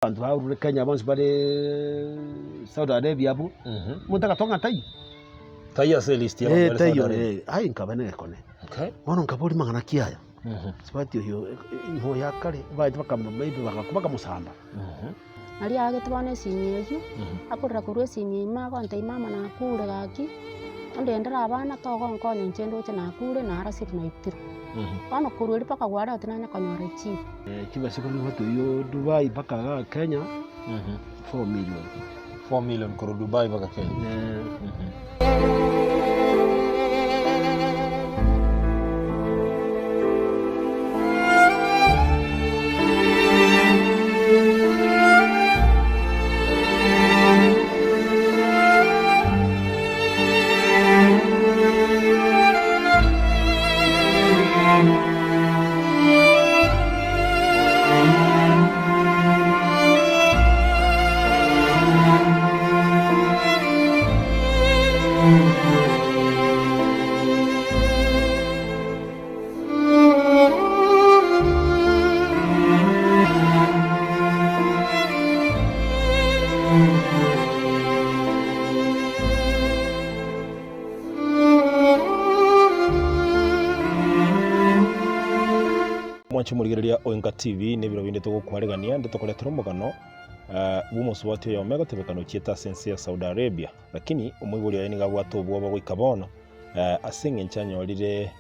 Abanto barure Kenya bonsi bare Saudi Arabia abwo, omonto agatoa ng'a taiyo. Taiyo ase elist ya Eh, abanto bare Saudi taiyo Arabia. eh, aye nkaba negekone. Okay. Bono nkaboria mang'ana ki aya, sibati oyo nigo ya kare, baete bakam maybe bagakwa bakamosamba. Aria aagete bono esimi eyio, akorera korwa esimi ime agontebia mama nakure gaki, ondendere abana togonkonya inche ndoche nakure narasire naitirwe. Bono korwa erio mpaka gwareo tinanya konyora echibu. Chibesa korwa omwaka oyio Dubai mpaka igaa Kenya, 4 million. 4 million korwa Dubai mpaka Kenya. Eh. Mwanche omorigereria o Enka TV nebiro binde togokwaregania nde tokoretera omogano bw'omosubati oyomo egotebekana ochiete ase ense ya Saudi Arabia lakini omoibori oye nigo abwate obwoba goika bono ase eng'encho anyorire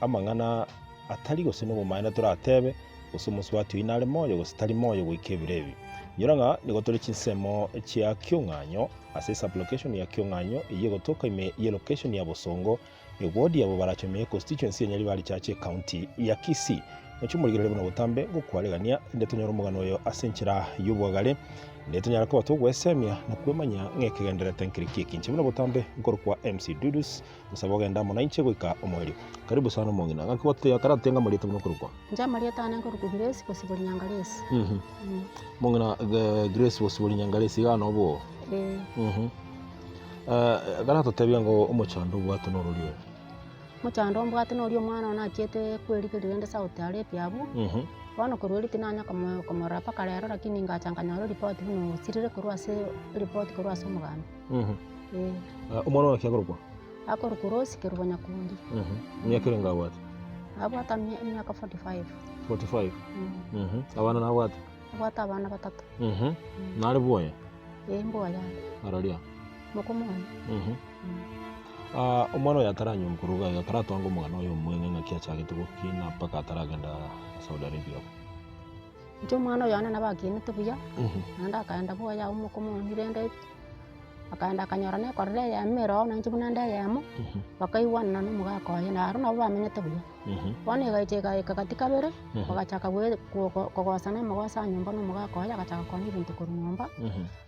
amang'ana atari gose nobomaene toratebe gose omosubati oyio nare moyo gose tari moyo goika ebiro ebi. Inyora ng'a nigo tore chinsemo chia kiong'anyo ase esublocation ya kiong'anyo eyio egotoka ime ye location ya Bosongo Ewodi yabo barachomie econstituency ya Nyaribari Church ecounty ya Kisii. Nochie omorigereria buna botambe ngokwaregania rinde tonyore omogano oyo ase enchera y'obwagare, rinde tonyare koba togwesemia na kwemanya ng'a ekegendererete nkere ki eki. Inche buna botambe nkorokwa MC Dudus, nsabe ogende amo nainche goika omoerio. Karibu sana omong'ina, gaki gwatotebia karatotebie ng'a amarieta buna okorokwa? Inche amarieta ane nkorokwa Grace Bosibori Nyangaresi. Omong'ina Grace Bosibori Nyangaresi iga nobwo? Ee. Karatotebie ng'a omochando obwate norori ore? Omochando ombwate noria omwana one achiete kwerigeria rende Saudi Arabia abwo, bono korwa erio tinanya komo komorora mpaka rero lakini ngacha nkanyora eripoti buna osirire korwa ase eripoti korwa ase omogambi, eh. Omwana oyo naki akorokwa? Akorokwa Rose Kerubo Nyakundi. Emiaka erenge abwate? Abwate emiaka 45. 45? Abana nabwate? Abwate abana batato. Nare bwoye? Ee mboyo are. Araria? Mokomoni. Ah, omwana oyo ataranywa korwa iga iga karatwange omogano oyo omweng'e ng'aki achagete gokina mpaka ataragenda Saudi Arabia abwo. Inche omwana oyo one nabo akinete buya, naende akaenda bwoye abwo mokomoni rende akaenda akanyora na ekorera eyemo ere oo nainche buna nde eyemo, bakaigwanana na omogaka oye na aro nabo bamenyete buya. Bono egaicha egaika gati kabere, bagachaka goe ko- kogosana amagoso a nyomba na omogaka oye agachaka konya ebinto korwa nyomba,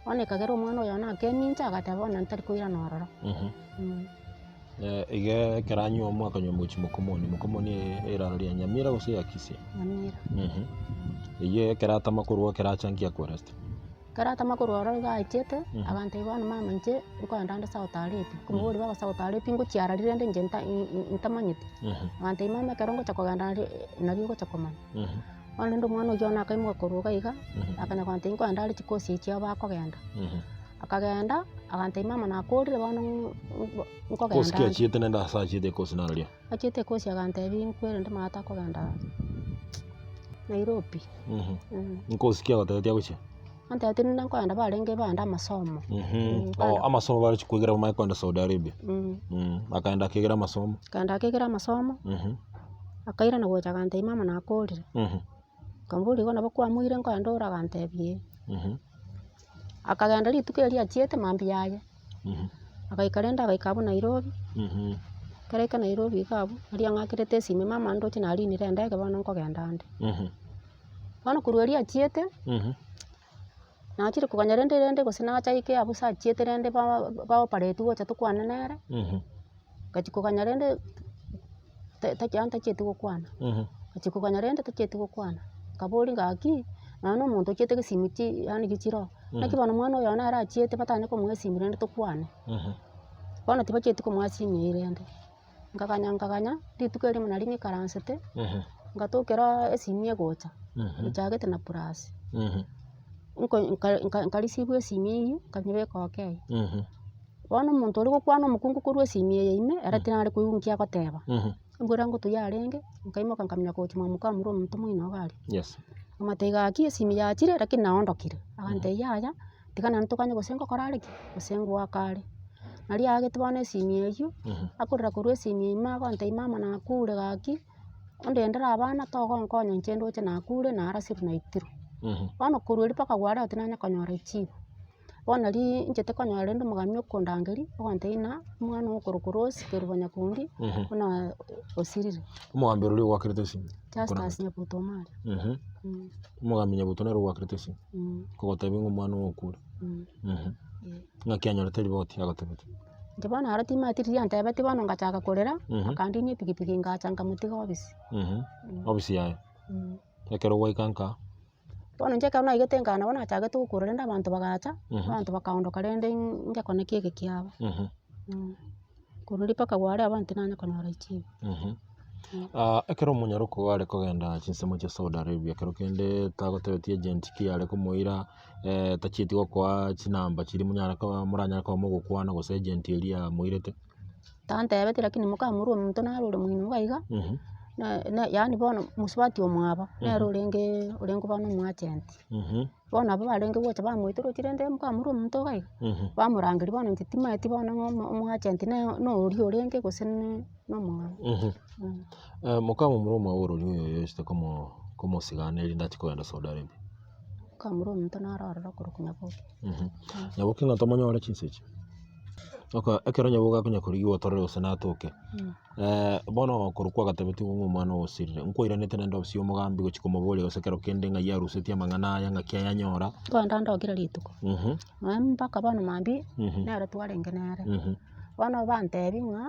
bono ekagera omwana oyo one akemincha agateba bono ntari koirana ororo. Iga ekero anywa akanywa gochia mokomoni, mokomoni eraro ria Nyamira gose ya Kisii? Nyamira. Eyio ekero atama korwa ekero acha nki akwerete? Ekero atama korwa ororo iga achiete, agantebia bono mama inche nkoenda nde South Arabia, nkomoboria baba South Arabia ngochia arari rende inche nta ntamanyeti. Agantebia mama ekero ngocha kogenda aria nario ogocha komanya. Bono rende omwana oyio one akaimoka korwa iga iga, akanya gontebia nkoenda are chikosi echi chiabo bakogenda. Akagenda, agantebia mama nakorire bono nkogenda Kosi ki ande. achiete naende ase achiete ekosi nararia? Achiete ekosi agantebia nkwerende maate akogenda Nairobi. Nkosi ki agotebetie agochia? Antebetie rende nkoenda barenge baende amasomo. Oh, amasomo barochia koegera bamanye koenda Saudi Arabia. Akaenda akegera amasomo. Akaenda akegera amasomo, akairana gocha agantebia mama nakorire. Nkamoboria igo nabo kwamoire nkoenda ore agantebia ee. Akagenda rituko erio achiete mambia yaye, agaika rende agaika abwo Nairobi, ekero aika Nairobi iga abwo, aria ang'akerete esime mama ndoche narinire endege bono nkogenda nde. Bono korwa erio achiete, nachire koganya rende rende gose nacha aike abwo ase achiete rende ba ba operate gocha tokwane nere, ngachia koganya rende ta- tachi yaani tachieti gokwana, ngachia koganya rende tachieti gokwana, nkaboria ngaki, nonya na omonto ochiete gesimi chi yaani gichire oo, naki bono omwana oyo nere achiete batanya komoa esimi rende tokwane. Bono tibachieti komoa esimi eywo rende, nkaganya nkaganya, rituko erimo nario ng'ikaransete, ngatokeraa esimi egocha, echagete na plus. Nko nka nka nkareceive esimi eywo, nkanyebeka okay. Bono omonto oria gokwana omokungu korwa esimi eye ime, ere tinare koigwa nki agoteba. Embura ngotuya yarenge, nkaimoka nkamanya gochia mwa mokamura omonto moino iga aria. Nkamotebia gaki esimi yachire lakini naondokire, agantebia yaya, tiga naende toganye gose ngokora are ki? Gose ngoaka are. Naria aagete bono esimi eywo, akorera korwa esimi ime agontebia mama nakure gaki. Ondendere abana togonkonya inche ndoche nakure narasirwe naitirwe. Bono korwa erio mpaka gwareo tinanya konyora echibu. Bono riria inchete konyora rende omogani okondangeria, ogontebia ng'a omwana okorokwa Rose Kerubo Nyakundi buna osirire. Omogambi oria ogoakerete esimi? Justus Nyabuto Omari. Omogambi Nyabuto nere ogoakerete esimi, kogotebia ng'a omwana ogo okure. Ng'aki anyorete riboti agotebetie? Inche bono aro timanyeti riria antebetie bono ngachaka korera, akandinia epikipiki ngacha nkamotiga obisi. Obisi yaye? Ekero gwaika nka? Bono inche ekero naigete nka nabo nachagete gokura rende abanto bagacha, abanto bakaondoka rende ngekone ki eke kiabo. Korwa riria mpaka gwaria abwo tinanya konyora echibu. Ekero omonyaroku are kogenda chinsemo chia Saudi Arabia, ekero kende tagotebetie agent ki are komoira. tachieti gokoa chinamba chiria monyare koba moranyare koba mogokwana gose agent eria amoirete. Tantebeti lakini mokamorwa omonto nare ore moino iga iga, na na yaani bono mosubati omwabo, nere orenge orenge bono omoagent. Bono abwo barenge gocha bamoita roche rende mokamorwa omonto iga iga, bamorangeria bono inche timanyeti bono ng'a omo omoagent ne noria orenge gose ne nomwabo. Mokamomura omwabo orori oyo oyochete komo komosigana erinde achie kogenda Saudi Arabia. Kamura omonto naro ororo okorokwa Nyaboke. Nyaboke ng'a tomonyore chinsa echi? Okay, ekero Nyaboke akonya korigiwa otorore gose natoke, bono korwa kwagatebetigwe ng'a omwana ogo osirire, nkoiranete naende ofisi ya omogambi gochia komoboria gose ekero kende ng'ai arusetie amang'ana aya ng'aki ayanyora. Nkoenda ndo kera rituko, nonya mpaka bono mambia, nere twarenge nere, bono bantebia ng'a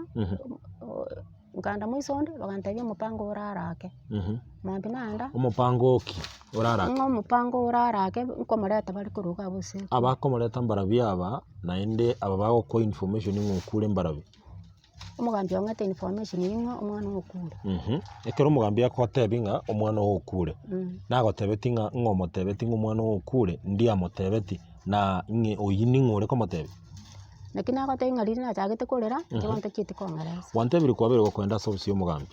Nkaenda moiso onde, bagantebia omopango orarake. Mambia naenda. Omopango oki orarake? Ng'a omopango orarake nkomoreta bare korwa iga abwo ase. Abakomoreta mbarabwo aba, naende aba bagokoa information ng'a okure mbarabwo. Omogambi ong'ete information ng'a omwana oo okure. Ekero omogambi akogotebia ng'a omwana oo okure, nagotebetie ng'a ng'a omotebetie ng'a omwana oo okure, ndiamotebetie, na ng'e oyio ning'o ore komotebia? Naki nagotebia ng'a riria nachagete korera, inche bono ntachieti kong'eresa. Gwantebirie kwabeire gokoenda ase ofisi y'omogambi,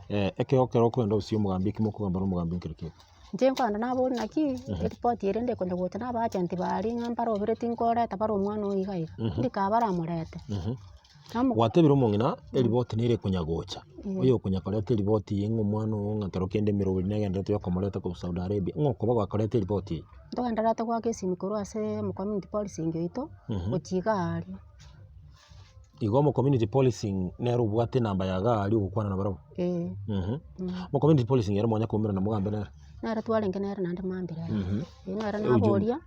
ekero ekero okoenda ofisi y'omogambi ekimo okogamba na omogambi nkere ki? Inche nkoenda naboria naki, eripoti ere ndekonya gocha na abaagent baria ng'a mbarobereti nkoreta bare omwana oyo iga iga, ndika baramorete. Namo- Gwatebire omong'ina, eriboti nere ekonya gocha, oyo okonya koreta eriboti eye ng'a omwana oo ng'a kero kende emeroberi negenderete yokomoreta korwa Saudi Arabia, ng'a okoba gwakoreta eriboti eye. Ntogendererete goaka esimi korwa ase omo community policing oito, gochia iga aria. Igo omo community policing nere obwate enamba ya iga aria ogokwana nabarabwo? Eeh. Omo community policing ere mwanya koumerana mogambe nere? Nere twarenge nere naende mambia rero. Eeh nere naboria,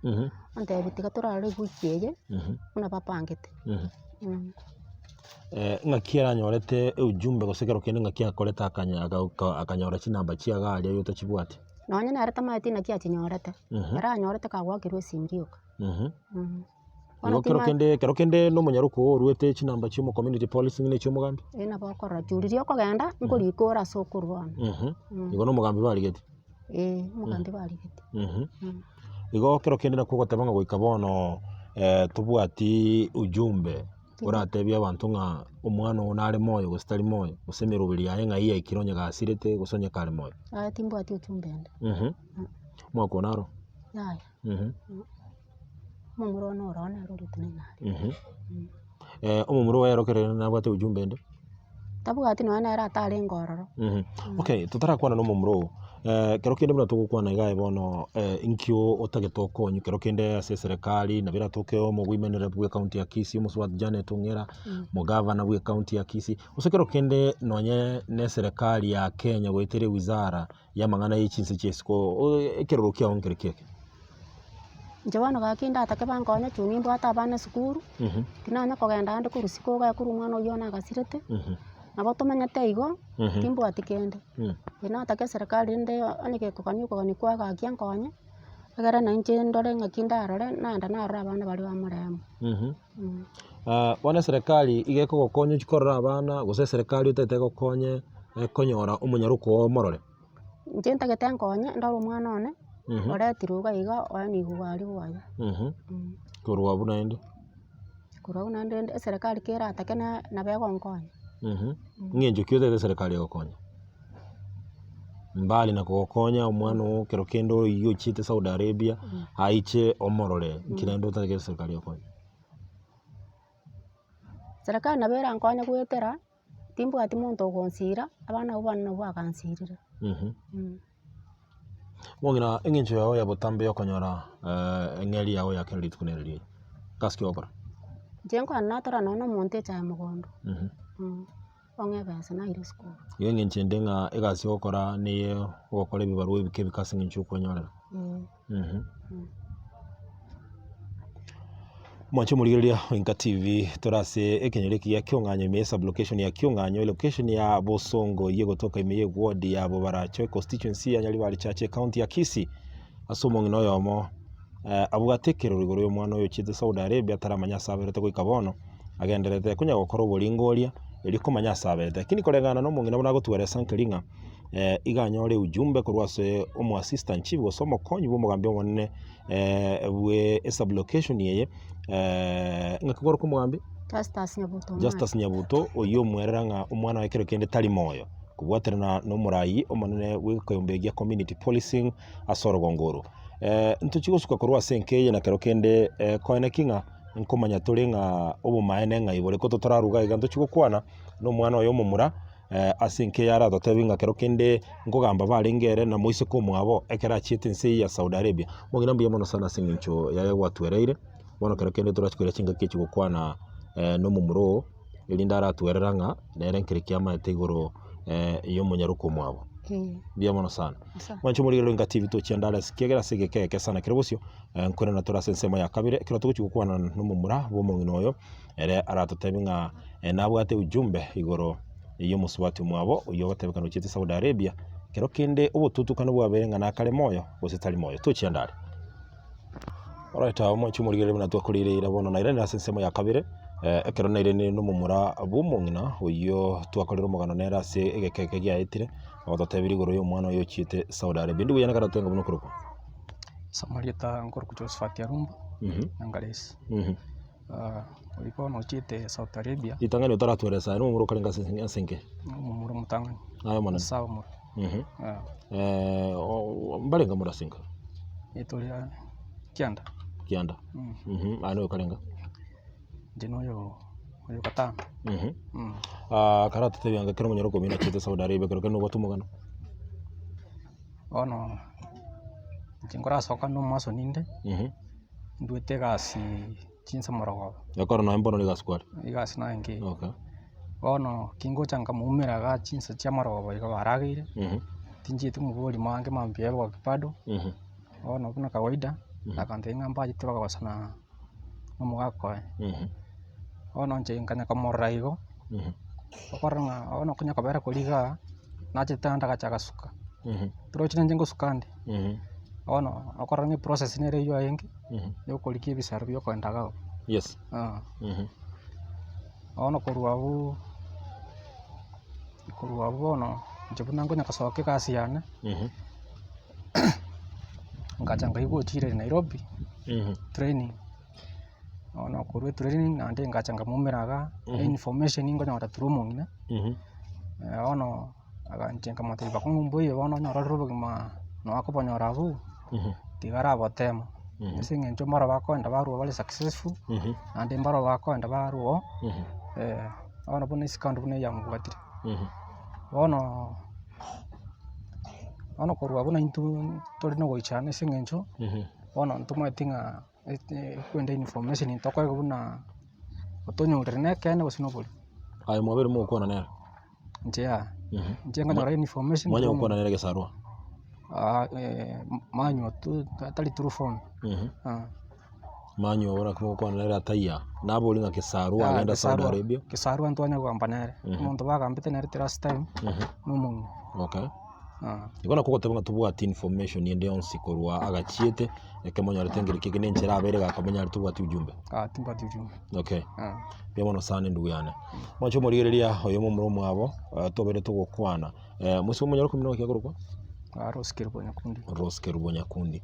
ontebia tiga torarore ewiki eye, buna bapangete. Ng'aki aranyorete ujumbe gose ekero kende ng'aki akorete akanya agauka akanyora chinamba chia iga aria oyotochibwati? Nonye nere tamanyeti naki achinyorete, ere anyorete kagoakerwa esimi rioka. Bono Igo kero tima- kende ekero kende na omonyaroku oo oruete chinamba chia omo community policing na echia omogambi? Eeh nabo okorora churi riria okogenda, nkorika ore ase okorwa bono. Igo na omogambi barigete? Eeh, omogambi barigete. Igo kero kende nakwo ogoteba ng'a goika bono tobwati ujumbe oratebie abanto ng'a omwana oo nare moyo gose tari moyo, gose emeroberi yaye ng'ai yaikire onye gasirete gose onye kare moyo. Yaya timbwati ujumbe ende. Omwaka one aro? Yaya. Omomura one oro nere oria oteneine aria. Omomura oye ere ekero nabwate ujumbe ende? Tabwati nonya nere atarenge ororo. Okay, totarakwana na omomura oo, ekero kende buna togokwana iga aye bono inki otagete okonywe ekero kende ase eserekari nabo eratoke omogoimenere bwa ecounty ya Kisii omosubati Janet Ong'era, omogavana bwa ecounty ya Kisii, gose ekero kende nonye na eserekari ya Kenya goetera ewizara ya amang'ana ya chinse chia isiko ekeroro kiago nkere ki eke? Inche bono gaki ndatake bankonye chuni nimbwate abana esukuru, tinanya kogenda ande korwa isiko iga korwa omwana oyio one agasirete, nabo tomenyete igo, timbwati kende. Eye nataka eserekari rende onye gekogania okogania kwa gaki enkonye, egere nainche ndore ng'aki ndarore, naenda narora abana baria ba morembe. Bono eserekari iga ekogokonya ochie korora abana, gose eserekari otagete egokonye ekonyora omonyaroku oo omorore? Inche ntagete nkonye ndore omwana one. Oretirwe iga iga oenigwe bwari bwaye. Korwa abwo naende? Korwa abwo naende rende eserekari keratake na nabo egonkonya. Ng'encho ki otagete eserekari egokonye? Mbali na kogokonya omwana oo ekero kende oyio ochiete Saudi Arabia, aiche omorore, nki naende otagete eserekari egokonye? Serikali nabo erankonye goetera, timbwati monto ogonsira, abana abwo bane nabwo bagansirire. Omong'ina eng'encho yao ya botambe ya okonyora eng'eri yao ya kera rituko nere riaye, gasi ki ogokora? Inche nkogenda natora nonye na omonto echae mogondo, ong'e ebesa naire esukuru. Igo eng'encho ende ng'a egasi ogokora neye ogokora ebibarua ebike ebike ase eng'encho okwenyorera. Mwanche omorigereria o Inka TV tore ase ekenyoro eke gia Kiong'anyo ime ye sublocation ya Kiong'anyo elocation ya Bosongo eyio egotoka ime ye ward ya Bobaracho econstituency ya Nyaribari Church ecounty ya Kisii ase omong'ina oyomo abwate ekerero igoro ya omwana oyo ochiete Saudi Arabia ataramanya ase aberete goika bono agendererete konya gokora oboringoria erio komanya ase aberete. Lakini koreng'ana na omong'ina buna agotweresa nkeri ng'a iga anyore ujumbe korwa ase omo assistant chief gose omokonyi bwa omogambi omonene bwe esublocation eye ng'aki korokwa omogambi? Justus Nyabuto Omari. Justus Nyabuto oyio omwerera ng'a omwana oye kero kende tari moyo, kobwaterana na omorai omonene bw'ekeombe gia community policing ase orogongo oro. Ntochie gosuka korwa ase enka eye na kero kende koeneki ng'a nkomanya tore ng'a obomaene ng'ai bore ko totoraruga iga ntochie gokwana na omwana oye omomura ase enka eye aratotebi ng'a kero kende nkogamba barenge ere na moiseke omwabo ekero achiete ense eyio ya Saudi Arabia. Omong'ina mbuya mono sana ase eng'encho yaye gwatwereire, bono kero kende torachi koira chingaki echi gokwana na omomura oo, erinde aratwerera ng'a nere nkere ki amaete igoro y'omonyaroka omwabo. Mbuya mono sana. Mwanche omorigereria Inka TV tochia ndare ase kiagera ase egeka egeke sana kere bosio, nkoirana tore ase ensemo ya kabere, ekero togochia gokwana na omomura bwa omong'ina oyo, ere aratotebi ng'a nabwate ujumbe igoro y'omosubati omwabo oyio ogotebekana ochiete Saudi Arabia, ekero kende obotutukanu bwabeire ng'a nakare moyo gose tari moyo. Tochia ndare. Alright omochie omorigereria buna twakoreire eira bono nairanire ase ensemo ya kabere, ekero nairanire na omomura bwa omong'ina oyio twakorire omogano nere ase egeka eke giaetire, ogototeberia igoro ya omwana oye ochiete Saudi Arabia. Ndibuya nere aratenge buna okorokwa. Ase amarieta nkorokwa Josephat Arumba, Nyangaresi. Oyio bono ochiete Saudi Arabia. Ritang'ani otaratweresa aye nomomura okarenge ase ase enke? Omomura omotang'ani. Aye omonene. Ase abamura. Mbarenge more ase enka? Tore kianda. Kianda. Aye noyo okarenga? Inche noyo oyo gatano. Karatotebia ng'a ekero omonyene okomina achiete Saudi Arabia ekero kende nobwate omogano? Bono inche nkorasoka na omoaso ninde. Ndwete egasi chinsa morogoba. Ekero nonya mbono rigasi kware? Egasi naye nkeiyo. Okay. Bono kingocha nkamoumera igaa chinsa chia morogoba iga barageire, tinchieti komoboria mange mambia eboki bado, bono buna kawaida, akantebia ng'a mbachete bakagosana na omogaka oye. Bono inche nkanya komorora igo, okorora ng'a bono konya kobera koria igaa, nachete naende agacha agasuka, torochi ninche ngosuka nde. Bono okorora ng'a eprocess nere eywo yarenge, ya okorigia ebisaro bia okoenda iga abwo. Yes. Bono korwa abwo, korwa abwo bono, inche buna nkonya gosoka egasi yane, ngacha nkaigwa ochire Nairobi, training, bono korwa etraining naende ngacha nkamoumera igaa, information nkonyora through omong'ina, bono. Aganchia nkamotebia bakong'u mbuya bono onye ororire obogima nonya akobonyora abwo, tiga arabotema, ase eng'encho mbaro bakoenda barwa bare successful, naende mbaro bakoenda barwa oo, bono buna isiko ande buna eyamobwatire. Bono, bono korwa abwo naintwe tore na ogoichana ase eng'encho, bono ntomaeti ng'a kwenda information ntokoegwa buna otonyorire na ekeene gose na oborimo. Aye mwabeire mogokwana nere? Inche yaya, inche nkonyora information Mwanya gokwana nere egesarwa? Manywa tu tari through phone. Manywa ore mogokwana nere ataiya, nabori ng'a kesarwa agenda Saudi Arabia. Kesarwa ntwanya kogamba nere, omonto bagambete nere the last time, na omong'ina. Okay. Igo nakwo ogoteba ng'a tobwati information ende yonsi korwa agachiete, eke monyorete nkeri keke na enchera abeire gakomenya aria tobwati ujumbe. Timbwati ujumbe. Okay. Mbuya mono sana endugu yane. Mwanche omorigereria oyo momura omwabo, tobeire togokwana. Mosike omonyore okomina ng'aki akorokwa? Iga Rose Kerubo Nyakundi. Rose Kerubo Nyakundi.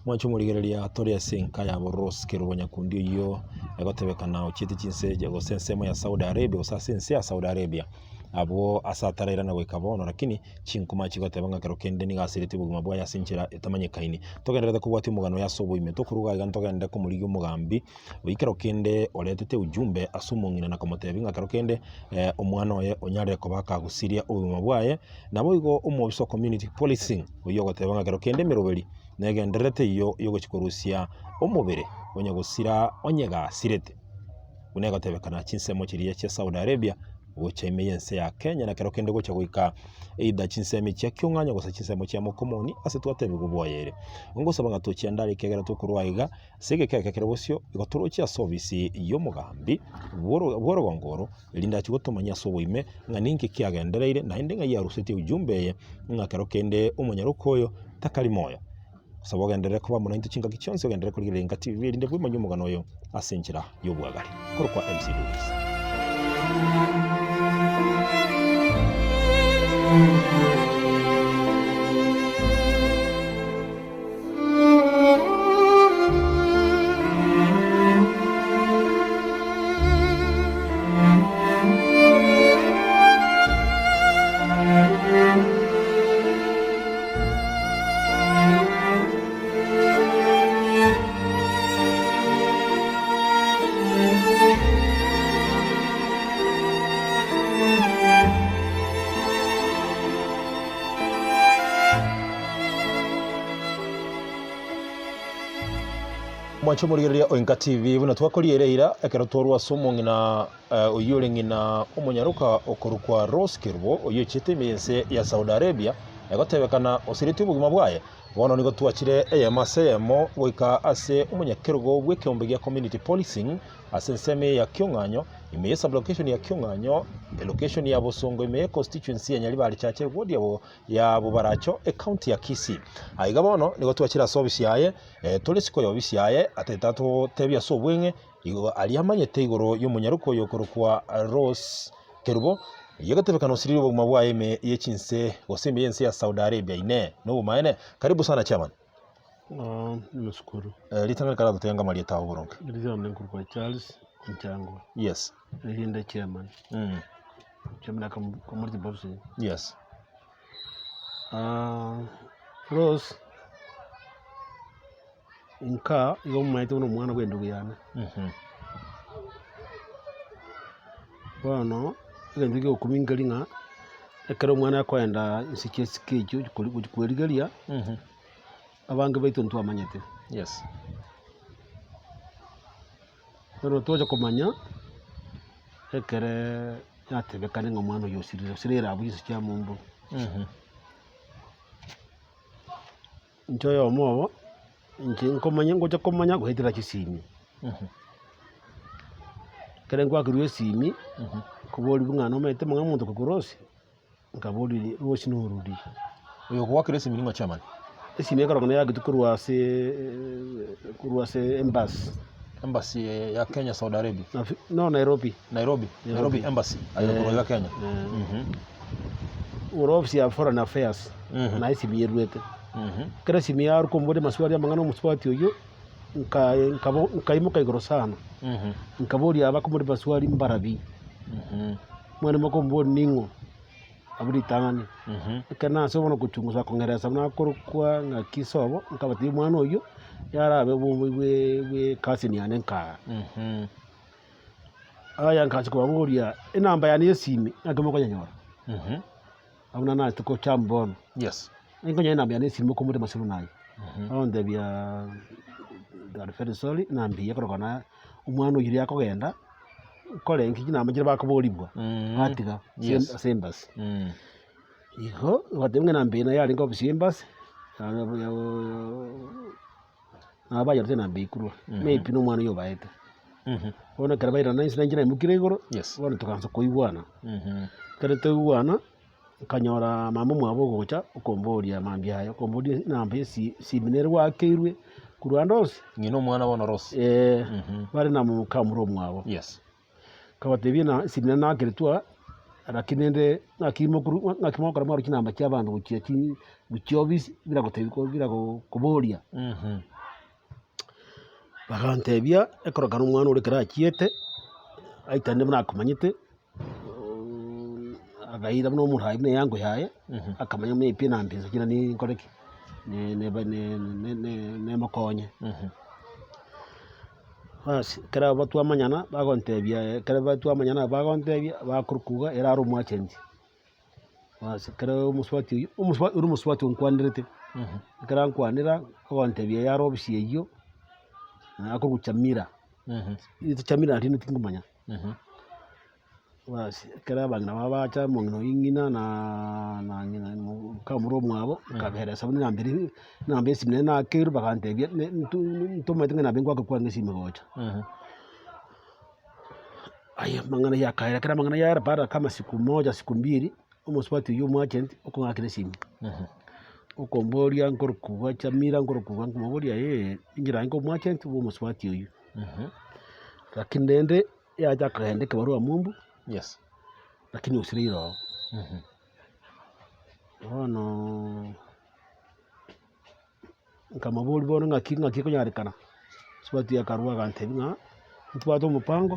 Mwanche omorigereria tore ase enka yabo Rose Kerubo Nyakundi oyio egotebekana ochiete chinse gose ensemo ya Saudi Arabia gose ase ense ya Saudi Arabia. Abwo ase atarairana goika bono lakini chinkuma chigoteba ng'a kero kende nigo aseretie obogima bwaye ase enchera etamanyekaini. Togendererete kobwatia omogano oyo ase oboime tokoruga iga ntogende komorigia omogambi oyio kero kende oretete ujumbe ase omong'ina na komotebia ng'a kero kende omwana oye onyarire koba akagusiria obogima bwaye. Naboigo omobisa o community policing oyio ogoteba ng'a kero kende emeroberi negendererete eyio yogochia korusia omobere onye gosira onye gasirete. Buna egotebekana chinsemo chiria chia Saudi Arabia gocha ime y'ense ya Kenya na kero kende gocha goika either chinsemo chia Kiong'anyo gose chinsemo chia Mokomoni ase twatebigwa bwoye ere. Ngosaba ng'a tochianda are ekiagera tokorwa aiga ase egeka eke kere bosio igo toroche ase ofisi y'omogambi bw'oro bw'orogongo oro erinde achie gotomanyia ase oboime ng'a ninki kiagendereire naende ng'ai arusetie ujumbe eye ng'a kero kende omonyaroka oyo takari moyo. Saba ogenderere koba amo naintwe chingaki chionsi, ogenderere korigereria Enka TV erinde bwemanyie omogano oyo ase enchera y'obwagare. Korokwa MC Lewis. Mwanche omorigereria o Enka TV, buna twakoria ere eira ekero twarwa ase omong'ina oyio ore ng'ina omonyaroka okorokwa Rose Kerubo, oyio ochiete ime y'ense ya Saudi Arabia, egotebekana osiretie obogima bwaye. Bono nigo twachire eyemo ase eyemo goika ase omonyakerogo bw'ekeombe gia Community Policing ase ensemo eye ya Kiong'anyo, ime ye sublocation ya Kiong'anyo, elocation ya Bosongo ime ye constituency ya Nyaribari Chache ward ya Bobaracho ecounty ya Kisii. Aiga bono nigo twachire ase ofisi yaye, tore isiko ya ofisi yaye atagete atotebie ase obweng'e Igo aria amanyete igoro y'omonyaroka oyo okorokwa Rose Kerubo, oyio ogatebekana osiririe obogima bwaye ime ye chinse gose ime y'ense ya Saudi Arabia. Inee! Nobomaene? Karibu sana chairman. Nashukuru. Ritang'ani karatotebie ng'a amarieta ao boronge. Erieta riane nkorokwa Charles Onchangwa. Yes. Erinde chairman. Chairman ya community policing. Yes. Rose. Inka igo omanyete buna omwana bwa endugu yane. Bono egento kiogokumia nkeri ng'a ekero omwana akoenda inse chia esike echio kori gochi kwerigeria, abange baito ntwamanyete. Yes. Bono twacha komanya, ekereee yatebekane ng'a omwana oyo osirire, osirire abwo chinse chia mombo. Inche oyomo obo, inche nkomanya ngocha komanya goetera chisimi. Ekero ngwakerwa esimi, nkoborigwa ng'a nomanyete mang'ana omonto okokurosia, nkaboria rosi norori. Oyo ogoakera esimi ning'o chairman? Esimi ekero bono yagetwe korwa aseeee korwa ase embassy. Embassy ya Kenya Saudi Arabia? No Nairobi. Nairobi, Nairobi embassy, aye korwa iga Kenya. Ore ofisi ya foreign affairs, naye esimi eruete. Ekero esimi yarwa komboria amaswali amang'ana omosubati oyio, nka nkabo nkaimoka igoro sana, nkaboria aba bakomoria maswali mbarabi, omwana mokomboria ning'o, abwo ritang'ani. Ekero nase bono gochungusa kong'eresa buna akorokwa ng'aki sobo, nkabatebia omwana oyio, yarabe bwe bwe ecousin yane nkaa. Aya nkaancha kobaboria enamba yane ya esimi naki mokonyanyora, abwo nabo nachete kocham bono, Yes. ninkonyora enamba yane ya esimi mokomoria amasabo naye, bagontebia they are very sorry enamba eye ekorokana omwana oyio riria akogenda, nkore nki chinamba chiria bakoborigwa, batiga ase Yes. ase embassy. Igo, nkabatebia ng'a enamba eye naye yarenge ofisi ya embassy, Nabo banyorete enamba ekorwa, maybe nomwana oyio obaete. Bono ekero bairana inse nainche naimokire igoro, Yes. bono tokaansa koigwana. Ekero toigwana, nkanyora mama omwabo ogocha okomboria mambia aye, okomboria enamba ya esi esimi nere gwakeirwe korwa ande onsi. Ng'ina omwana bono Rose. Eeh, bare na mokamura omwabo. Yes. Nkabatebia ng'a esimi nere nakeretwe aa. Lakini rende ng'aki mokoru ng'aki mogokora mwarwa chinamba chia abanto gochia chi gochia ofisi bila gotebi bila koboria. Bagantebia, ekorokana omwana oria ekero achiete, aitane buna akomanyete, akaira buna omorai buna eango yaye, akamanya buna pi enamba eye kera ninkore ki, ne- neba ne- ne- ne- nemokonye. Bas, ekero abwo twamanyana, bagontebia ekero ba twamanyana bagontebia, bakorokwa iga ere are omoagent. Bas, ekero omosubati oywo, omosuba ore omosubati onkwanerete, ekero ankwanera, agontebia yare ofisi eywo, akorokwa Chamira, erieta Chamira nario tinkomanya. Bas, ekero abang'ina babo bacha, omong'ina oyio ng'ina na na ng'ina mokamura omwabo, nkaberesa buna enamba eria enamba ya esimi nere nakeirwe bagantebia ne nto ntomanyete ng'a enamba eye ngoaka kwarenge esimi gocha. Aya amang'ana ya kaera ekero amang'ana yaera baada kama siku moja siku mbili, omosubati oywo omoagent okong'akera esimi, okomboria nkorokwa Jamila nkorokwa nkomoboria eh, inche naye omoagent bwa omosubati oywo. Lakini rende yacha akagenda ekebarua mumbu, Yes. lakini osireire oo. Bono nkamoboria bono ng'aki ng'aki ekonyarekana, omosubati oyo akarwa agantebia ng'a ntobwate omopango,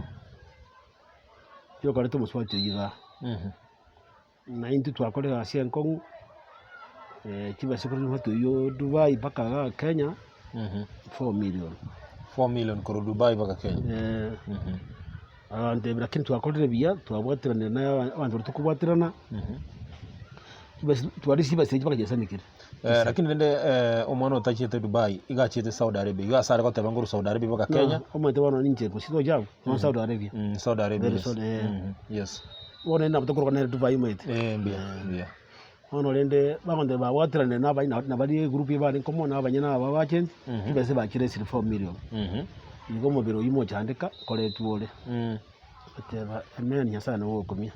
yokoreta omosubati oyio igaa. Na intwe twakora egasi enkong'u, chibesa korwa omosubati oyio Dubai mpaka igaa Kenya, 4 million. 4 million korwa Dubai mpaka Kenya. Agantebia lakini twakorire buya, twabwateranire na abanto baria tokobwaterana, chibesa twarisia chibesa echi mpaka chiasanekire. Lakini rende omwana otachiete Dubai, iga achiete Saudi Arabia, iga ase are goteba ngorwa Saudi Arabia mpaka Kenya. Omanyete bono ninche gose tocha abwo, nonya Saudi Arabia. Saudi Arabia, Very yes. sorry, eh. Yes. Bono rende nabo tokoroka nere Dubai omanyete. Eh, mbuya, mbuya. Bono rende bagontebia babwateranire na abaina nabari egroup eye barenge komo na abanyene aba abagent, chibesa bachire 4 million. Igo omobere oywo mochandeka nkoretwa ore. Ngateba amen Nyasaye nigo ogokumia.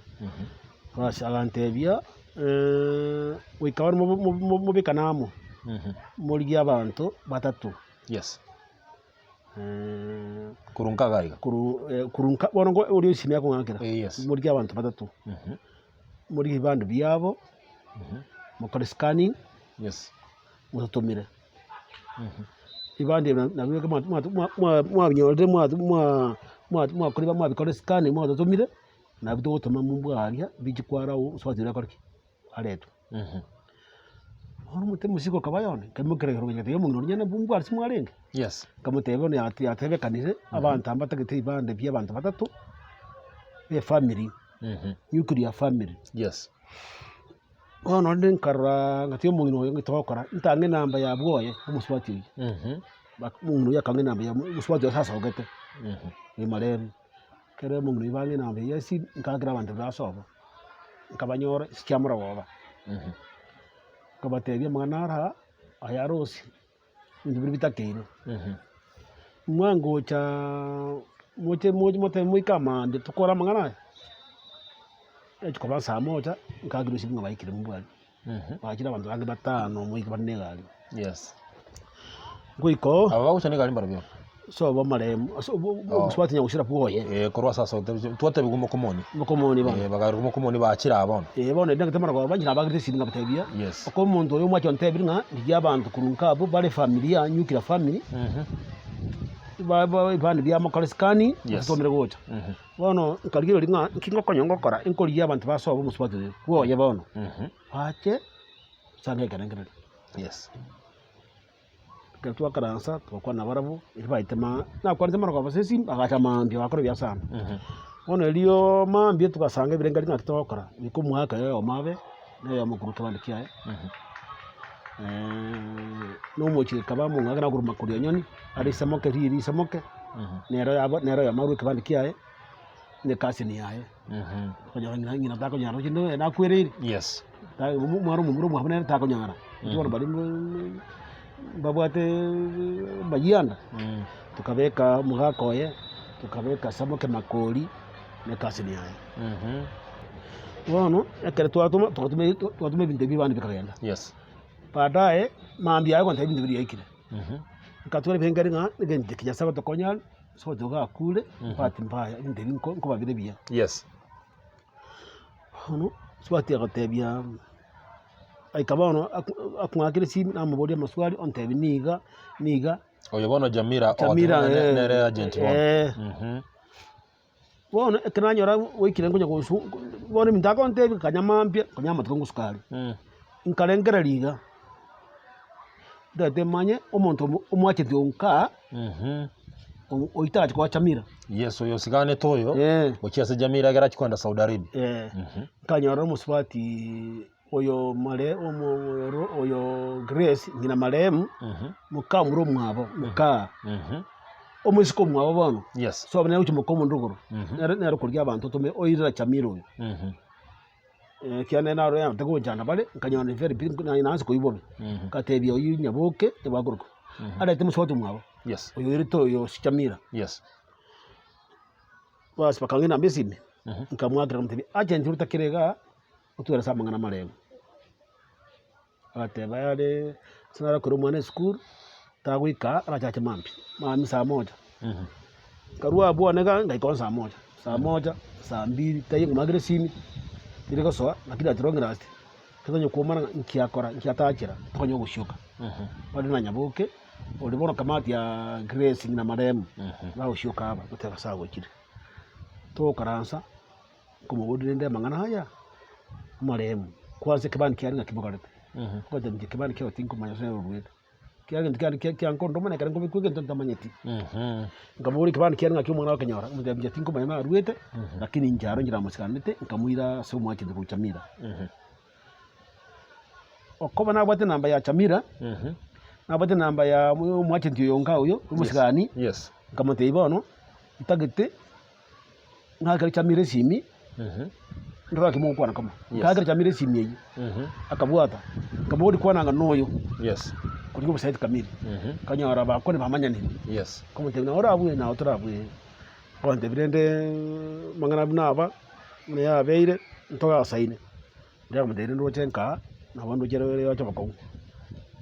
Bas agantebia goika bono mobo mobo mobekane amo, morigie abanto batato. Yes. Korwa nkaga iga. Korwa korwa nka bono nko oria esimi akong'akera, Eh, yes. morigie abanto batato, morigie ebibande biabo, mokore scanning, Yes. mototomere. Ebibande ebi nabio mwa mwa mwa mwa mwabinyorire mwa mwa mwa mwakora mwabikora scanning mwatotomire, nabio togotoma mombwa aria, bichi kwarao osubati oria akore ki? Aretwe. Bono omote omosiko okaba yonde, nkaimokerera igoro ngatebia omong'ina oria onye mbwa ase mwarenge, Yes. nkamotebia bono yate yatebekanire, abanto aba mbatagete ebibande bia abanto batato, ba efamiri, nuclear family. Yes. Bono rende nkarora ngatiga omong'ina oyo ng'ai togokora, ntang'e enamba ya bwoye omosubati oyio, bak omong'ina oyio akang'a enamba ya omosubati oyo ase asogete, oyo marehemu. Ekero omong'ina oyio bang'a enamba eyio ya esimi, nkaakera abanto basobo, nkabanyora ase chiamorogoba, nkabatebia amang'ana aro aa, aya arosie, ebinto biria bitakeire. Mwangochaaa moche moche motebe moike amaambia tokore amang'ana aya, echi koba saa moja, nkaakera esimi ng'a baikire mbwari, bachire abanto bange batano moike bare na egari. Yes. Ngoika oo. Aba bagocha na egari mbarabwo? Sobo amaremo, ase omosubati nyagusira bwoye. Eh, korwa ase asote twatebigwa mokomoni. Mokomoni bono. Eh, bagaruka mokomoni bachire aa bono. Eh, bono ere nagete marogoba inche nabagerete esimi nkabatebia, Yes. oko omonto oyo omwache ontebire ng'a rigia abanto korwa nka abwo bare efamilia, nuclear family, ba- ba ebibande biabo mokore scanning, Yes. totomire gocha. Bono nkarigereria ng'a nki ngokonya ngokora, nkorigia abanto basobe omosubati oyo bwoye bono, bache, sange ekerengererio. Yes. Ekero twakaransa togakwana nabarabwo, erio baete ma nakwanete marogoba ase esimi, bagacha mambia bagakora ebiasara. Bono erio mambia togasanga ebirengererio ng'aki togokora, goika omwaka oyomo abe, na oyomo korwa ekebande kiaye, na omochie ekaba omong'ina nakorwa makori onyoni, are isamoke riria risamoke, nere yaba nere oyomo arwe ekebande kiaye, na ecousin yaye. Okonyora ng'ina ng'ina takonyara roche noyo nakwereire. Yes. Ta omwana omomura omwabo nere takonyara, inche bono baria mbabwate amayianda, tokabeka omogaka oye, tokabeka samoke makori, na ecousin yaye. Bono, ekero twatoma twatumia twatoma ebinto ebi abande bikagenda. Yes. Baadaye, mambia yaye gontebia ebinto biria biaikire. Nkatwara ebengari ng'a egento eke Nyasaye agotokonya are, ase ogotoka akure, bahati mbaya ebinto ebi nko nkobabire buya. Yes. Bono swati agotebia aika bono akong'akera esimi namoboria amaswali ontebia niga niga. Oyo bono Jamila Jamila, ogoteba ng'a eh, nere agent bono. eh. Mhm. Bono ekero nanyora goikire nkonya gosu bono ebinto agontebia kanya mambia konya amatuko ngosuka are. Nkarengereria iga, ntagete manye omonto omo omwacheti onka oyio tarachi koa Jamila. Yes, oyo osiganete oyo, Eh. gochia ase Jamila ekero achia kogenda Saudi Arabia. Eh, nkanyora omosubati oyo mare omo oro oyo Grace ng'ina marehemu, mokamura omwabo mokaa, omoiseke omwabo bono, Yes. sobo nere gochia moka omonto igoro, nere nere okorigia abanto otome oirera Jamila oyo. Ekiagera nere naro yamate gonchanda bare, nkanyora ni very big naye naansa koigwa bobe, ngatebia oyio nyaboke ebakorokwa, arete mosubati omwabo, Yes. oyo oirete oyo Jamila. Yes. Bas bakang'ina namba esimi, nkamwakera nkamotebia agent oria otakire igaa, otwere ase amang'ana amaremu. Agateba yare ase narakore omwana esukuru, tagoika aa arachache mambia, mambia saa moja. Nkarwa abwo one igaa ngaika bono saa moja, saa moja, saa mbiri, taiyo nkomoakera esimi, tiri gosoa lakini at long last, tokonya koumana ng'a nki akora, nki atachera, tokonya ogosioka. Bare na Nyaboke, oria bono kamati ya Grace ng'ina marehemu, bagosioka aba, goteba ase agochire. Togokaransa. Nkomoboria rende amang'ana aya amaremu, kwansa ekebani kiane naki mogarete? Ngocha inche ekebani kiao tinkomanya ase oruete, ekiagera egento kiane kia kiankondoma na ekero nkobekwa egento ntamanyeti. Nkamoboria ekebani kiane ng'aki omwana akenyora, omotebi inche tinkomanya naruete, lakini inche aro inche namosiganete nkamoira ase omwachete gocha Mira. Okoba nabwate enamba ya Chamira, nabwate enamba ya omwacheti oyo nka oyo, omosigani, Yes. nkamotebia bono, ntagete Ng'akere chamire esimi, ndore ake mogokwana kama. Yes. Ng'akere chamire esimi eyio, akabwata, nkamoboria kwana ng'a noyo, Yes. korigia obosaidi kamiri. Nkanyora bakwane bamanyanire. Yes. Nkamotebia nabo orabue nabo torabue. Agontebia rende amang'ana buna aba, buna yabeire, ntogasaine. Riria akamotebia rende roche nkaa, nabo ndoche roche bokong'u.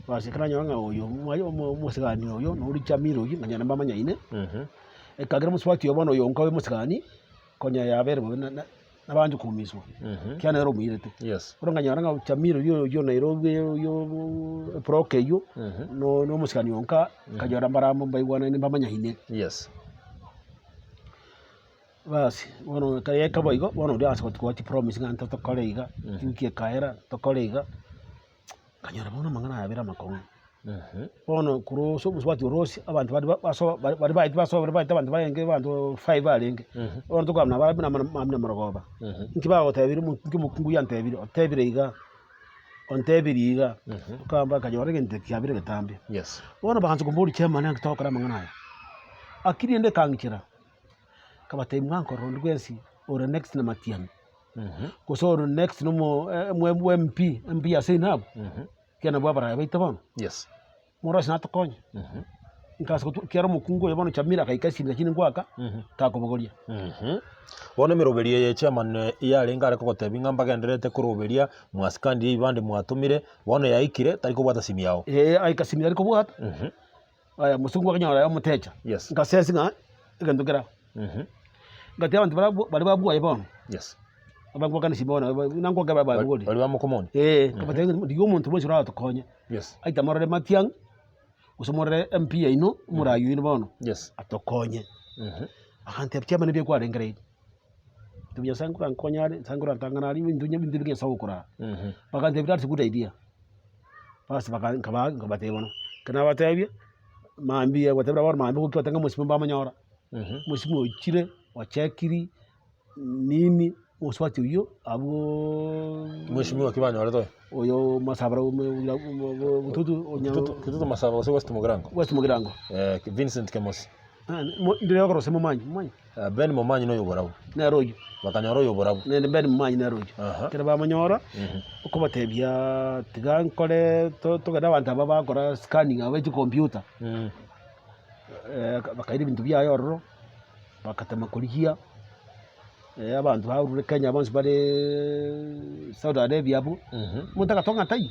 Basi ekero nanyora ng'a oyo omosigani oyo, noria chamire oyio, nkanyora mbamanyaine. Ekagera omosubati oyo bono oyo onka omosigani, konya yabere bobe na- na- nabanche koumiswa, ekiagera nere omoirete. Yes. Bono nkanyora ng'a Chamira oyio oyio Nairobi oyio ebroka eyio, no- na omosigani onka, nkanyora mbare amo mbaigwanaine mbamanyaine. Yes. Basi, bono ekero yaika boigo, bono oria ase gotukoa chipromise ng'a ntotokore iga, ewiki ekaera tokore iga, Nkanyora bono amang'ana aya abere amakong'u. Bono korwa ase omosubati orosie, abanto baria ba- baso baria baria baeti baso baria baete abanto barenge abanto five barenge, bono tokogamba nabo buna mambia na morogoba, nki bagotebirie omo nki omokungu oyio antebirie, otebire iga, ontebirie iga, okogamba akanyora egento eke kiabire egetambe. Yes. Bono bagancha komboria chiamani naki togokora amang'ana aya, akiri rende ekang'ichera, nkabatebia mwankorora onde bwensi ore next na matiang'i. Gose ore next nomo MP, MP ase ime abwo, ekiagera nabwo abaraya baito bono, Yes. morose natokonye, nkase gotwa ekiagera omokungu oyo bono Chamira agaika esimi lakini ngoaka, takobogoria. Bono emeroberio eye chairman yarenge are kogotebia ng'a mbagendererete koroberia, mwasikanirie ebibande mwatomire, bono yaikire tari kobwata simi yao. Eeh aika simi tari kobwata, aya mosungu akanyora aye omotecha, Yes. nkasense ng'a egento kera. Ngatiga abanto baria baria babwaye bono, Yes. abangwakani bono buna ngoka bababoria. Baria bamokomoni. Eh, nkabatebia ng'a rigia omonto bwensi oratokonye, Yes. aite morore Matiang'i, gose morore MP yaino, omorai oino bono, Yes. atokonye. Agantebia chiamani ebi ekwarengereiri, ntebia Nyasaye nkorankonye are, Nyasaye nkorantang'ana are, ebinto ebinto ebinge Nyasaye ogokoraa. Bagantebia that's a good idea. Bas baka nkabaa nkabatebia bono, ekero nabatebia, mambia gotebera bono mambia gokia bateba ng'a omosibwa mbamonyora. Omosibwa oichire, ochekiri, nini, omosubati oyio abwooo Mweshimiwa ki banyorete oyo? oyo masabara Kitutu Kitutu Masaba gose West Mugirango? West Mugirango. Vincent Kemosi. Ndire okorosia Momanyi, Momanyi? Ben Momanyi noyo oborabu. Nere oyio. Bakanyora oyo oborabu. Nere Ben Momanyi nere oyio. Ekero bamonyora, okobatebiaaa tiga nkore to- togende abanto aba bakora scanning aba be chicomputer. Bakaira ebinto biaye ororo, bagatema korigia abanto barure Kenya bonsi bareee Saudi Arabia abwo, omonto agatonga taiyo.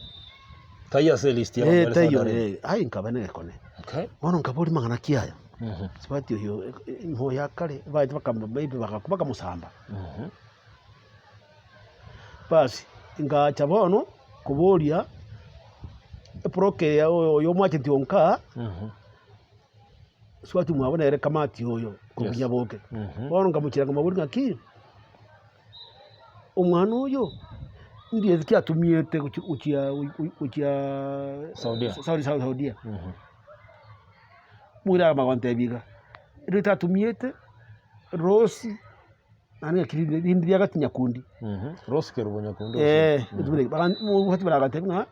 Taiyo ase elist ya Eh, abanto bare Saudi taiyo Arabia. eh, aye nkaba na egekone. Okay. Bono nkaboria mang'ana ki aya, sibati oyo nigo ya kare, baete bakam maybe bagakwa bakamosamba. Basi, ngacha bono koboria ebroker eye oyo omwacheti onka, swati mwabo nere kamati oyo korwa Yes. Nyaboke. Bono nkamochera nkamoboria ng'aki, omwana oyo ndieti ki atumiete gochi gochia gochiaaa Saudia. Saudi Saudia. Moira akamanya iga, erieta atumiete Rose naende ng'aki rinde rinde riagati nyakundi. Rose Kerubo Nyakundi. Eh, mobwati baragotebia ng'a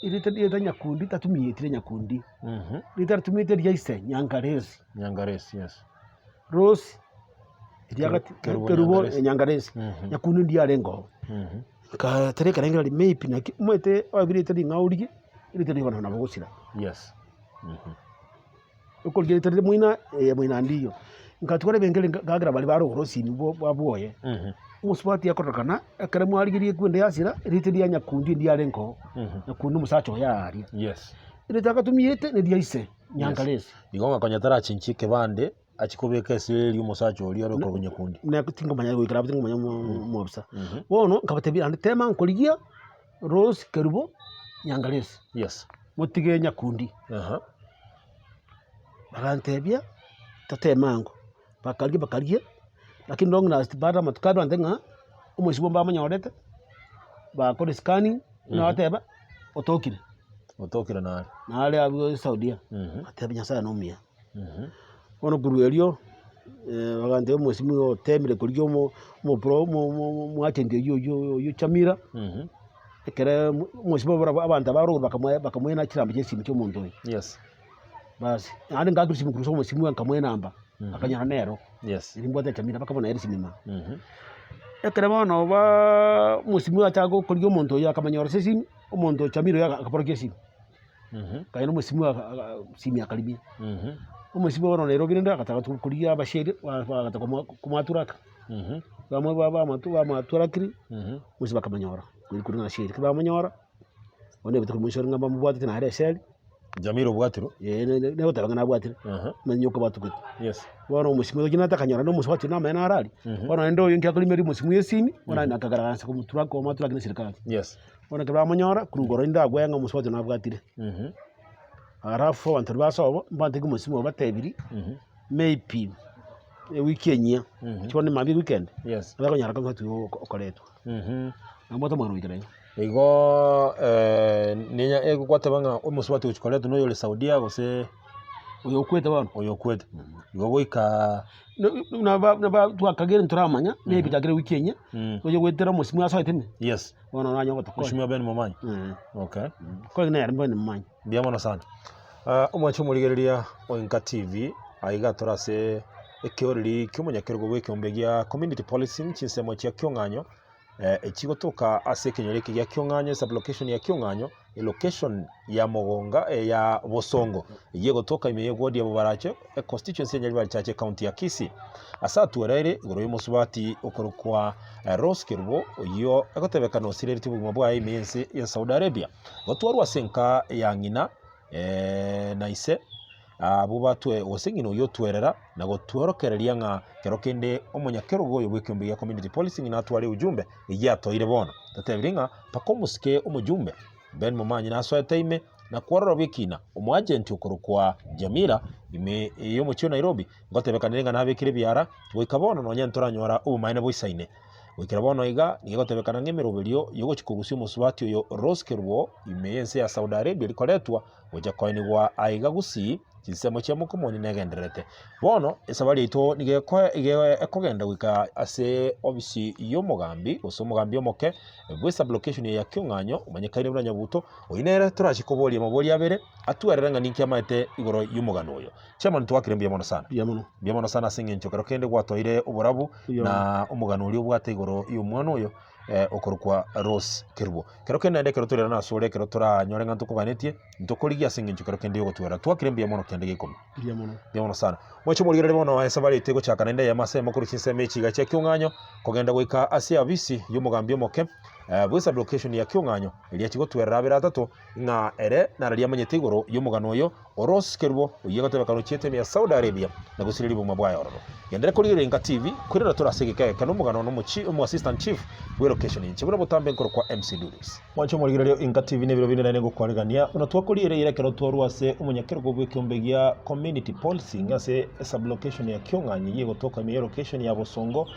erieta rieta nyakundi tatumieti ria nyakundi, rieta atumiete ria ise Nyangaresi. Nyangaresi, yes. Rose riagati Kerubo Kerubo Nyangaresi. Nyangaresi, nyakundi ndiarenge oo. Nkatereka renge riria maybe naki omanyete oebire ring'ao riria, erieta riria bono nabo ogosira. Yes. Okorigia erieta riria moina eh moina ndiyo. Ngatwara ebengeri nkagera baria bare orosini bwa bwoye, omosubati akororekana ekero mwarigeria ekwende yasira, erieta ria nyakundi ndiarenge oo, nyakundi omosacha oye aaria. Yes. Erieta agatumiete neria ise, Nyangaresi. Igo ng'a konya tarachenchia ekebande, achie kobeka ase eria omosacha oria ore okorokwa nyakundi. Na tingomanya goikera abwo tingomanya omobisa. Bono nkabatebia naende tema nkorigia Rose Kerubo Nyangaresi. Yes. Motige nyakundi. Aha. Bagantebia toteme ango, bakaria bakaria, lakini long last baada ya amatuko abere bantebia ng'a omoisia obo mbamonyorete, bakore scanning, buna bateba otokire. Otokire nare. Nare abwo Saudia, ngateba Nyasaye nomuya. Bono korwa erio, bagantebia omoisia oyo otemire korigia omo omopro omo omo omoagent oywo oywo oywo Chamira, ekere omoisia barabwo abanto aba barobwo bakamoa bakamoa chinamba chia esimi chia omonto oyo. Yes. Basi, naende ngakera esimi korwa ase omosimi oyo nkamoa enamba, akanyora nero, Yes. riria mbwate Chamira mpaka bono nere esimi ime. Ekero bono baaaa omosimi oyo achaka korigia omonto oyio akamonyora ase esimi, omonto Chamira oyo akaborokia esimi. Akaira omosimi oyo esimi akarimia. Omosimi bono Nairobi rende agataka korigia abashairi bagata komoaturaka, bamwaturakiri, bonsi bakamonyora, korwa na ashairi. Ekero bamonyora, bono ebete komoisore ng'a bamobwatete naende eseri. Jamila obwatirwe? Eeh negoteba ng'a nabwatire, manya nyoka batugete. Yes. Bono omosimi oyo natakanyora na omosubati namanye naro aria, bono naende oyo nkiakorimeria omosimi esimi, bono naende akagaragansa komoturaka komoturaka na eserikari. Yes. Bono ekero bamonyora, korwa igoro rinde agwe ng'a omosubati oyo nabwatire. Alafu abanto baria basobo, mbantebie omosimi oyo batebirie, maybe ewiki enyia, bono mambia weekend, Yes. nabo akonyora omosubati oyo okoretwa. Nabwate omogano goikera iga. Igo ninya egwateba ng'a omosubati ogochia koretwa noyo ore Saudia gose Oyo okwete bono. oyo okwete. Igo goika Twakagere ntoramanya, maybe chakire ewiki enye, oye goetera omosimi asoete ime, Yes. bono nanye gotokonya. Mheshimiwa Ben Momanyi. Okay. Kore nere Ben Momanyi. Mbuya mono sana. Omwanche omorigereria o Inka TV, aiga tore ase ekeoreri kia omonyakerogo bw'ekeombe gia community policing chinsemo chia Kiong'anyo, echigotoka ase ekenyoro eke gia Kiong'anyo, esublocation ya Kiong'anyo, elocation ya Mogonga ya Bosongo, eyio egotoka ime y'eward ya Bobaracho, econstituency ya Nyaribari Church ecounty ya Kisii. Ase atwereire igoro y'omosubati okorokwa Rose Kerubo oyio egotebekana osireretie obogima bwaye ime y'ense ya Saudi Arabia. Gotwarwa ase enka ya ng'ina na ise, abwo batwe gose ng'ina oyio otwerera na gotworokereria ng'a kero kende omonyakerogo oyo bw'ekeombe gia community policing natware ujumbe eyio atoeire bono. Totebirie ng'a mpaka omosike omojumbe Ben Momanyi nasoete ime na kwororobia ekina omoagenti okorokwa Jamila ime y'omochie o Nairobi ngotebekanire ng'a nabekire ebiara goika bono nonye ntoranyora obomaene boisaine. Goikera bono iga, nigo egotebekana ng'a emeroberio y'ogochia kogusia omosubati oyo Rose Kerubo ime y'ense ya Saudi Arabia rikoretwa gocha koenigwa aiga Gusii chinsemo chia Mokomoni negendererete. Bono esabari yaito nigo ekogenda goika ase ofisi y'omogambi gose omogambi omoke bwe sublocation ya Kiong'anyo omanyekaine buna Nyabuto, oyio nere torache koboria amabori abere atwerere ng'a ninki amaete igoro y'omogano oyo. Chairman twakire mbuya mono sana. Mbuya mono. Mbuya mono sana ase eng'encho kero kende gwatoire oborabu Mbuya na omogano oria obwate igoro y'omwana oyo okorokwa Rose Kerubo. Kero kende naende ekero torerane asore ekero toranyore ng'a ntokoganetie, ntokorigie ase eng'encho kero kende yogotwera. Twakire mbuya mono kende gekomi. Mbuya mono. Mbuya mono sana. Mwache morigereria bono esabari yaito egochaka naende eyemo ase eyemo korwa chinsemo echi iga chia kiong'anyo, kogenda goika ase afisi y'omogambi omoke. Bwe sublocation ya Kiong'anyo eria achia gotwerera abere atato ng'a ere nararia amanyete igoro y'omogano oyo Rose Kerubo oyio egotebekana ochiete ime ya Saudi Arabia na gosiria riboma bwaye ororo. Genderera korigereria Enka TV kwerera tore ase egeka egeke nomogano one omochi omo assistant chief bwe location inche buna botambe nkorokwa MC Dudus. Mwanche omorigererio Enka TV nebiro binde naende ngokwaregania buna twakorigereire ekero twarwa ase omonyakerogo bw'ekeombe gia Community Policing ase esublocation ya Kiong'anyi eyio egotoka ime y'elocation ya Bosongo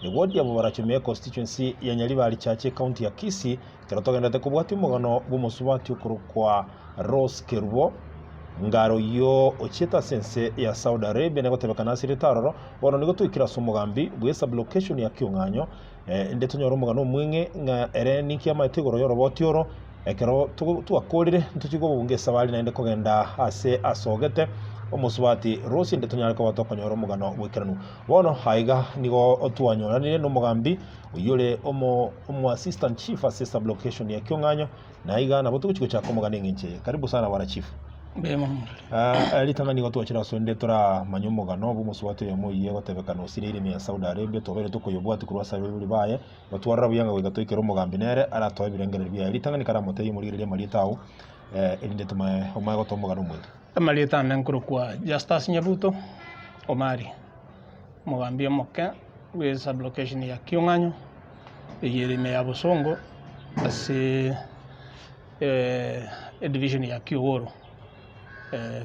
Ewodi ya Bobaracho ime y'econstituency ya Nyaribari Chache ecounty ya Kisii Ekero togenderete kobwatia omogano bw'omosubati okorokwa Rose Kerubo, ngaro oyio ochiete ase ense ya Saudi Arabia negotebekana asirete aroro, bono nigo toikire ase omogambi bwe sublocation ya Kiong'anyo, inde tonyore omogano omweng'e ng'a ere ninki amaete igoro y'oroboti oro, ekero twakorire ntochie kobunga esabari naende kogenda ase asogete omosubati Rose inde tonyare koba tokonyora omogano bw'ekeranu. Bono aiga nigo twanyoranire nomogambi Oyio ore omo omo assistant chief ase sublocation ya Kiong'anyo, na iga nabo togochi gochaka omogano eng'encho eye. Karibu sana bwana chief. Mbuya mono morere. Ah, ritang'ani nigo twachire ase onde toramanye omogano bwa omosubati oyomo oyio egotebekana osireire ime ya Saudi Arabia, twabeire tokoyobwatia korwa ase abaibori baye, gotwarora buya ng'a goika toikere omogambi nere aratoe ebirengererio biaye. Ritang'ani karamotebie omorigererie amarieta ao, erinde tomae omae gotoa omogano omoito. Amarieta ane nkorokwa Justus Nyabuto Omari, omogambi omoke. Bwe sublocation ya Kiong'anyo, eyio ere ime ya Bosongo ase edivision ya Kiogoro,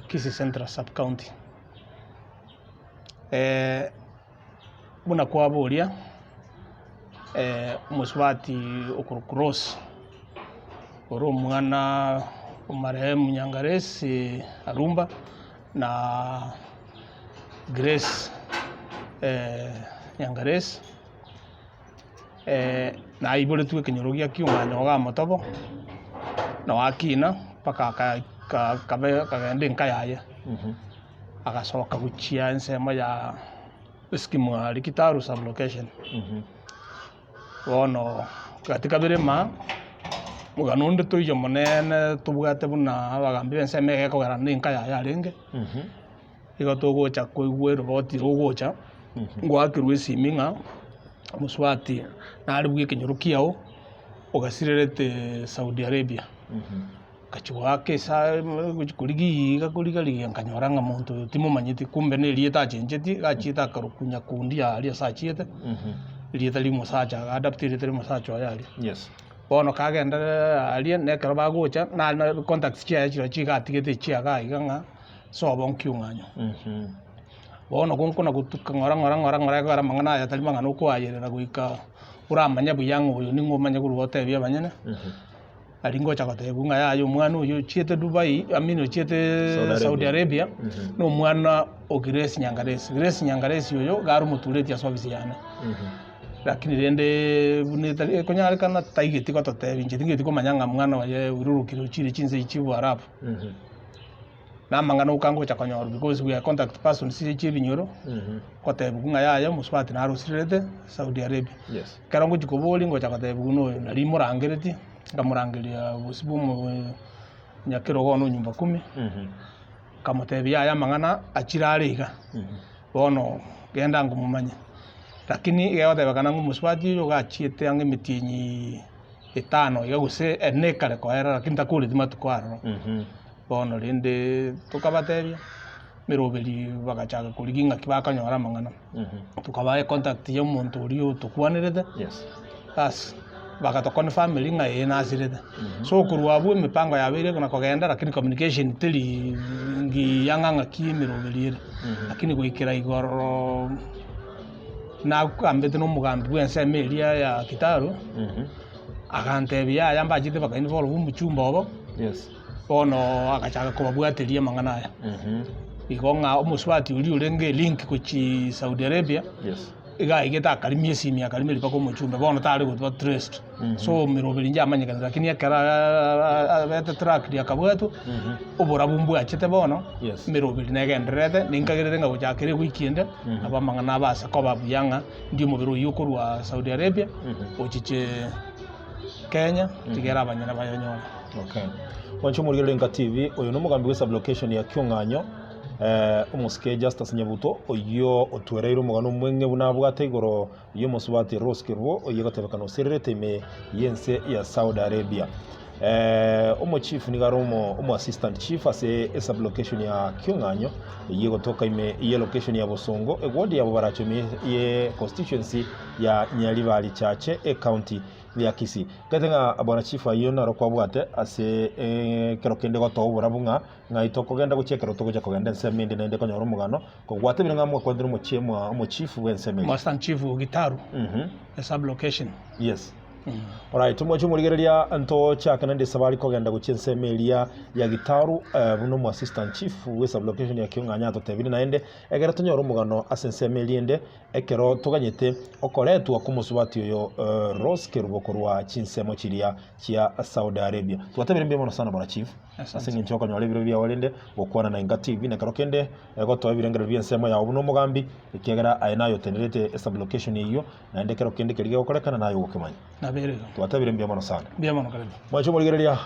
Kisii Central sub county. Buna kwaboria omosubati okorokwa Rose, ore omwana o marehemu Nyangaresi Arumba na Grace Nyangaresi, naiboretwe ekenyoro gia Kiung'anyo iga Motobo, noo akina mpaka akagenda enka yaye, agasoka gochia ensemo ya Eskimo aria Kitaru sub location. Bono gati kabere maa, omogano onde toiyo monene tobwate buna abagambi b'ensemo eye ekogera na enka yaye arenge, igo togocha koigwa eroboti rogocha, ngoakerwa esimi ng'a omosubati nare bwa ekenyoro kiago, ogasirerete Saudi Arabia. Ngachia goaka esaa gochia korigia iga korigia rigia nkanyora ng'a monto oyo timomanyeti kumbe na erieta achenchetie, iga achiete akarokwa nyakundi aria ase achiete, erieta ria omosacha aga adapt erieta ria omosacha oye aria. Yes. Bono kagenderere aria na ekero bagocha nare na contacts chiaye chirochio iga atigete echiaga iga ng'a sobo nkiung'anyo. Bono gonkona gotuka ng'ora ng'ora ng'ora ng'ora ekero amang'ana aya tari mang'ana okoayerera goika oramanye buya ng'a oyo ning'o omanye korwa otebie abanyene. Aria ngocha gotebigwa ng'a yaya omwana oyio ochiete Dubai, I mean ochiete Saudi Arabia, na omwana o Grace Nyangaresi. Grace Nyangaresi oyo iga are omotureti ase ofisi yane. Lakini rende buna etari ekonyarekana taigeti gototebia inche tingeti komanya ng'a mwana oye oirurukire ochire chinse echi chia oboarabu. Na amang'ana oka ngocha konyorwa because we are contact persons chia ebinyoro, gotebigwa ng'a yaya omosubati naro osirerete Saudi Arabia. Yes. Ekero ngochia koboria ngocha gotebigwa na oyo nari morangeretie, nkamorangeria bosio bwa omo nyakerogo one o nyumba kumi, nkamotebia yaya amang'ana achire are iga, bono genda ngomomanye. Lakini egotebekana ng'a omosubati oyo iga achiete ang'e emetienyi etano iga gose ene ekare koera lakini takoreti matuko aroro. Bono rende tokabatebia, emeroberi bagachaka korigia ng'aki bakonyora amang'ana. Tokabaa econtact ya omonto oria otokwanerete, Yes. bas bagatoconfirmeri ng'a ee nasirete. So korwa abwo emipango yabeire na kogenda lakini communication teri ngiya ng'a ng'aki emeroberi ere. Lakini goikera igoro nagambete na omogambi bwa ensemo eria ya Kitaru, agantebia yaya mbachete baka involve omochumba obo. Yes. Bono agachaka kobabwateria amang'ana aya. Igo ng'a omosubati oria orenge elink gochia Saudi Arabia, Yes. iga aigete akarimia esimi akarimia mpaka omochumbe bono tare gotuba traced. So emeroberi inche amanyekane lakini ekero abete tracked akabwatwa, oborabu mbwachete bono, Yes. emeroberi negendererete, ninkagerete ng'a gochakera ewiki ende, nabo amang'ana abase koba buya ng'a ndi omobere oyio okorwa Saudi Arabia, ochiche Kenya, tigera abanyene bayonyore. Okay. Mwanche omorigereria Enka TV, oyo nomogambi bwe sublocation ya Kiong'anyo. Omosike Justus Nyabuto oyio otwereire omogano omweng'e buna abwate igoro y'omosubati Rose Kerubo oyio egotebekana osererete ime y'ense ya Saudi Arabia. Omochief nigo are omo assistant chief ase esublocation ya Kiong'anyo eyio egotoka ime y'elocation ya Bosongo eward ya Bobaracho ime ye constituency ya Nyaribari Chache ecounty ya Kisii. Gete ng'a bwana chief ayio naro kwabwate ase ekero kende gotoa oborabu ng'a ng'ai tokogenda gochia ekero togocha kogenda ensemo ende naende konyora omogano, kogwatebire ng'a mwakwanire omochie mwa omochief bw'ensemo eye. Assistant chief o Gitaru, e sub location. Yes. Alright, omwanchi omorigereria ntochake naende esabari kogenda gochia ensemo eria ya Gitaru buna omo assistant chief bwe sub location ya Kiong'anyo atotebire naende egere tonyore omogano ase ensemo eria ende Ekero toganyete okoretwa kw'omosubati oyo Rose Kerubo korwa chinsemo chiria chia Saudi Arabia. Twatebire mbuya mono sana bwana chief ase eng'encho okonyora ebiro biao rende gokwana na Inga TV na ekero kende gotoa ebirengererio bi'ensemo yao buna omogambi ekiagera aye naye otenerete esublocation eyio naende ekero kende keria gegokorekana naye ogokemanya. Nabere igo. Twatebire mbuya mono sana. Mbuya mono karibu. Mwanche omorigereria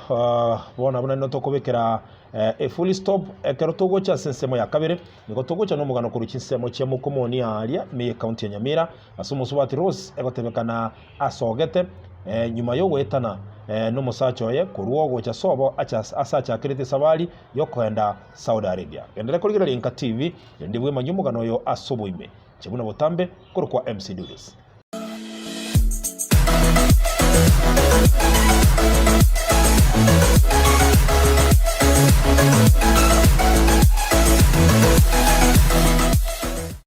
bono abwo naende tokobekera a full stop ekero togocha ase ensemo ya kabere. Nigo togocha nomogano korwa chinsemo chia Mokomoni aaria ime y'ecounty ya Nyamira ase omosubati Rose egotebekana asogete nyuma yogoetana nomosacha oye korwa ogocha sobo ase achakerete esabari yokoenda Saudi Arabia. Genderera korigereria Inka TV erinde bwemanyie omogano oyo ase oboime. Inche buna botambe korokwa MC Dudes.